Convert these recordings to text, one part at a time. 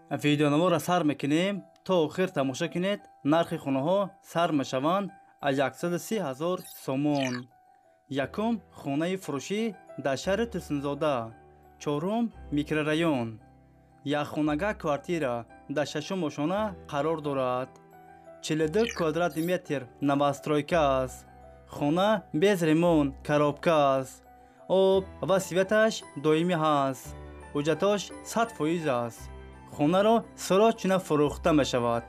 Видеоноворро сар мекунем, то охир тамошо кунед. Нархи хонаҳо сар мешаванд аз 130 000 сомон. Якум хонаи фурӯшӣ дар шаҳри Турсунзода, чорум микрорайон. Якхонага квартира дар шашум ошона қарор дорад. 42 квадратный метр новостройка аст. Хона без ремонт, коробка аст. Об ва светаш доимӣ ҳаст. Ҳуҷҷатош 100% аст. Хонаро срочно фурӯхта мешавад.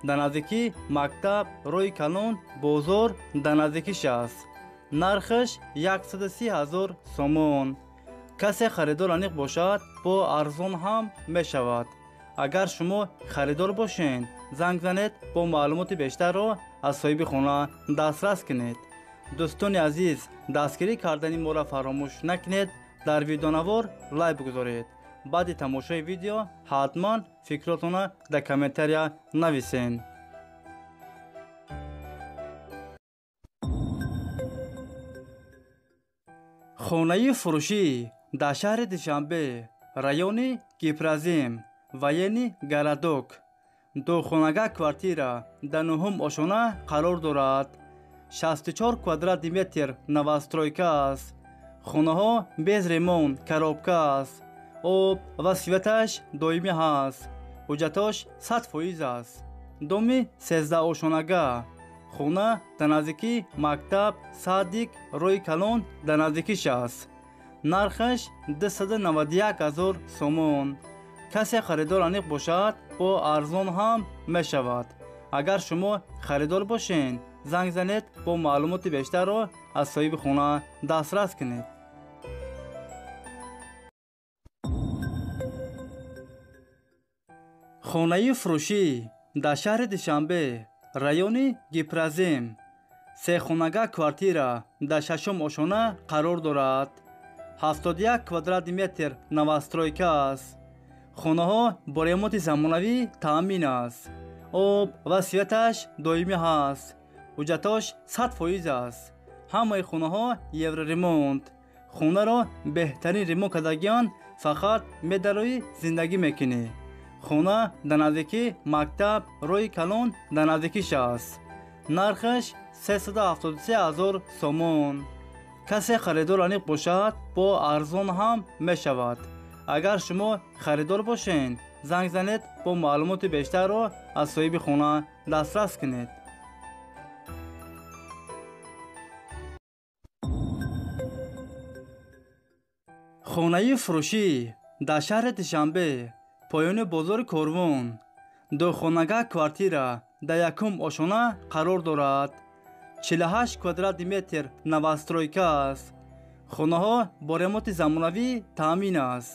Дар наздикӣ мактаб, роҳи калон, бозор дар наздикиш аст. Нархаш 130 000 сомон. Касе харидор аниқ бошад, бо арзон ҳам мешавад. Агар шумо харидор бошед, занг занед, бо маълумоти бештарро аз соҳиби хона дастрас кунед. Дӯстони азиз, дастгирӣ кардани моро фаромӯш накунед. Дар видеонавор лайк бигузоред. Баъди тамошои видео ҳатман фикротонро дар комментария нависед. Хонаи фурӯшӣ дар шаҳри Душанбе, райони Гипразим, военный городок. Духонага квартира дар нуҳум ошона қарор дорад. 64 квадратный метр новостройка аст. Хонаҳо без ремонт, коробка аст. Об ва светаш доимӣ ҳаст. Ҳуҷҷатош 100% аст. Доми 13 ошонага. Хона дар наздикӣ мактаб, садик, роҳи калон дар наздикиш аст. Нархаш 291 000 сомон. Касе харидор аниқ бошад, бо арзон ҳам мешавад. Агар шумо харидор бошед, занг занед, бо маълумоти бештарро аз соҳиби хона дастрас кунед. Хонаи фурӯшӣ дар шаҳри Душанбе, райони Гипразим, сехонага квартира дар шашум ошона қарор дорад. 71 квадратный метр новостройка аст. Хонаҳо бо ремонти замонавӣ таъмин аст. Об ва светаш доимӣ ҳаст. Ҳуҷҷатош 100% аст. Ҳамаи хонаҳо евроремонт. Хонаро беҳтарин ремонт кардагиан, фақат медароӣ зиндагӣ мекунӣ. Хона дар наздикӣ мактаб, роҳи калон дар наздикиш аст. Нархаш 373 000 сомон. Касе харидор аниқ бошад, бо арзон ҳам мешавад. Агар шумо харидор бошед, занг занед, бо маълумоти бештарро аз соҳиби хона дастрас кунед. Хонаи фурӯшӣ дар шаҳри Душанбе, поёни бозори Корвон, духонага квартира дар якум ошона қарор дорад. 48 квадратный метр новостройка аст. Хонаҳо бо ремонти замонавӣ таъмин аст.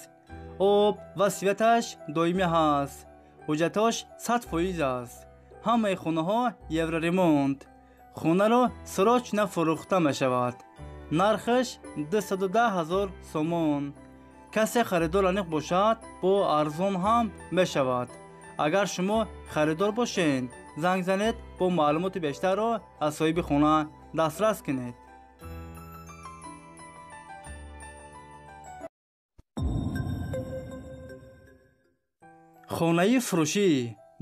Об ва светаш доимӣ ҳаст. Ҳуҷҷатош 100% аст. Ҳамаи хонаҳо евроремонт. Хонаро срочно фурӯхта мешавад. Нархаш 210 000 сомон. Касе харидор аниқ бошад, бо арзон ҳам мешавад. Агар шумо харидор бошед, занг занед, бо маълумоти бештарро аз соҳиби хона дастрас кунед. Хонаи фурӯшӣ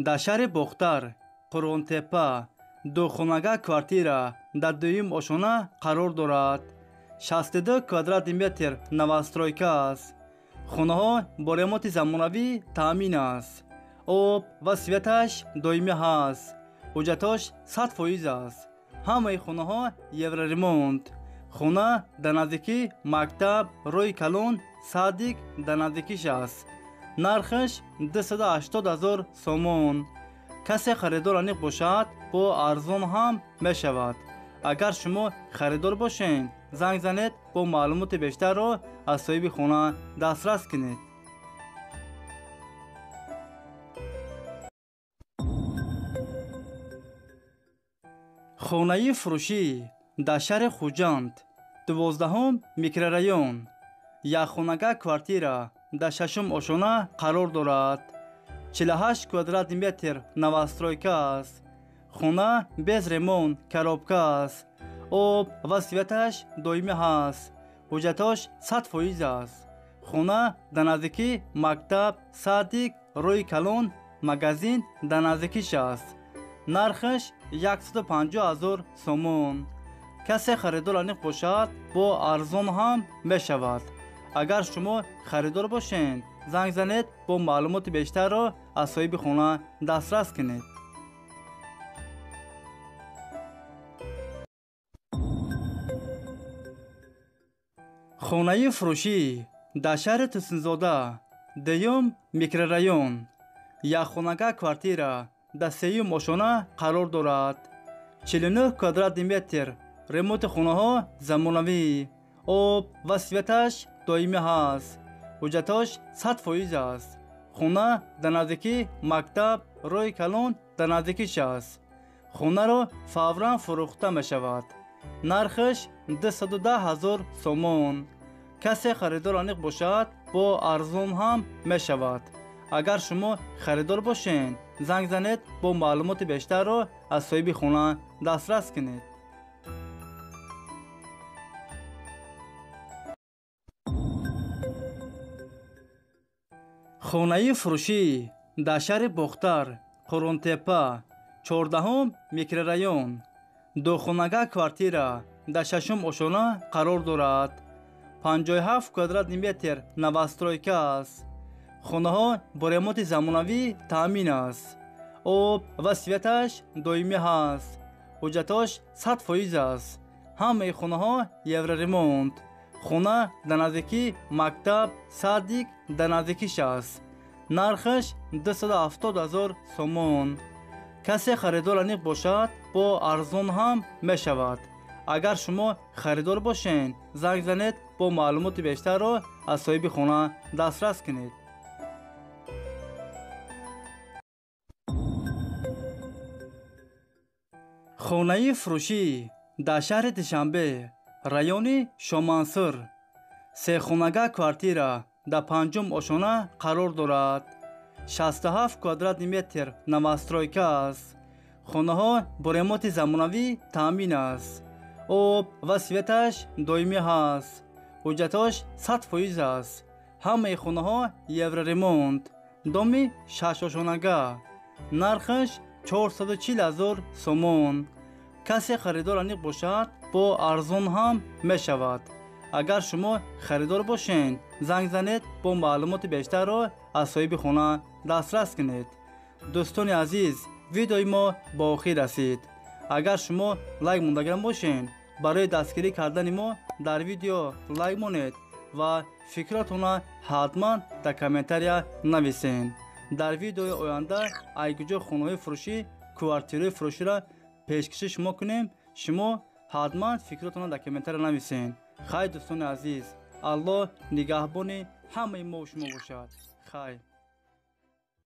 дар шаҳри Бохтар, Қурғонтепа, духонага квартира дар дуюм ошона қарор дорад. 62 квадратный метр новостройка аст. Хонаҳо бо ремонти замонавӣ таъмин аст. Об ва светаш доимӣ ҳаст. Ҳуҷҷатош 100% аст. Ҳамаи хонаҳо евроремонт. Хона дар наздикӣ мактаб, роҳи калон, садик дар наздикиш аст. Нархаш 280 000 сомон. Касе харидор аниқ бошад, бо арзон ҳам мешавад. Агар шумо харидор бошед, занг занед, бо маълумоти бештарро аз соҳиби хона дастрас кунед. Хонаи фурӯшӣ дар шаҳри Хуҷанд, 12 микрорайон, якхонага квартира дар шашум ошона қарор дорад. 48 квадратный метр новостройка аст. Хона без ремонт, коробка аст. Об ва светаш доимӣ ҳаст. Ҳуҷҷатош 100% аст. Хона дар наздикии мактаб, садик, роҳи калон, магазин дар наздикиш аст. Нархаш 150 ҳазор сомон. Касе харидор аниқ бошад, бо арзон ҳам мешавад. Агар шумо харидор бошед, занг занед, бо маълумоти бештарро аз соҳиби хона дастрас кунед. Хонаи фурӯшӣ дар шаҳри Турсунзода, дуюм микрорайон, якхонага квартира дар сеюм ошона қарор дорад. 49 квадратный метр. Ремонти хонаҳо замонавӣ, об ва светаш доимӣ ҳаст. Ҳуҷҷатҳош 100% аст. Хона дар наздикии мактаб, роҳи калон дар наздикиш аст. Хонаро фавран фурӯхта мешавад. Нархаш 210 ҳазор сомон. Касе харидор аниқ бошад, бо арзон ҳам мешавад. Агар шумо харидор бошед, занг занед, бо маълумоти бештарро аз соҳиби хона дастрас кунед. Хонаи фурӯшӣ дар шаҳри Бохтар, Қурунтепа, 14 микрорайон, духонага квартира дар шашум ошона қарор дорад. 57 квадратный метр новостройка аст. Хонаҳо бо ремонти замонавӣ таъмин аст. Об ва светаш доимӣ ҳаст. Ҳуҷҷатҳош 100% аст. Ҳамаи хонаҳо евроремонт. Хона дар наздикии мактаб, садик дар наздикиш аст. Нархаш 270 ҳазор сомон. Касе харидор аниқ бошад, бо арзон ҳам мешавад. Агар шумо харидор бошед, занг занед, бо маълумоти бештарро аз соҳиби хона дастрас кунед. Хонаи фурӯшӣ дар шаҳри Душанбе, райони Шомансур, сехонага квартира дар панҷум ошона қарор дорад. 67 квадратный метр новостройка аст. Хонаҳо бо ремонти замонавӣ таъмин аст. Об ва светаш доимӣ ҳаст. Ҳуҷҷатҳош 100% аст. Ҳамаи хонаҳо евроремонт. Доми шашошонага. Нархаш 440 ҳазор сомон. Касе харидор аниқ бошад, бо арзон ҳам мешавад. Агар шумо харидор бошед, занг занед, бо маълумоти бештарро аз соҳиби хона дастрас кунед. Дӯстони азиз, видеои мо ба охир расид. Агар шумо лайк мондаган бошед, барои дастгирӣ кардани мо дар видео лайк монед ва фикротонро ҳатман дар комментария нависед. Дар видеои оянда айгуҷо хонаҳои фурӯшӣ, квартираҳои фурӯширо пешкаши шумо кунем, шумо ҳатман фикротонро дар комментария нависед. Хайр, дӯстони азиз, Аллоҳ нигаҳбони ҳамаи мо шумо бошад. Хайр.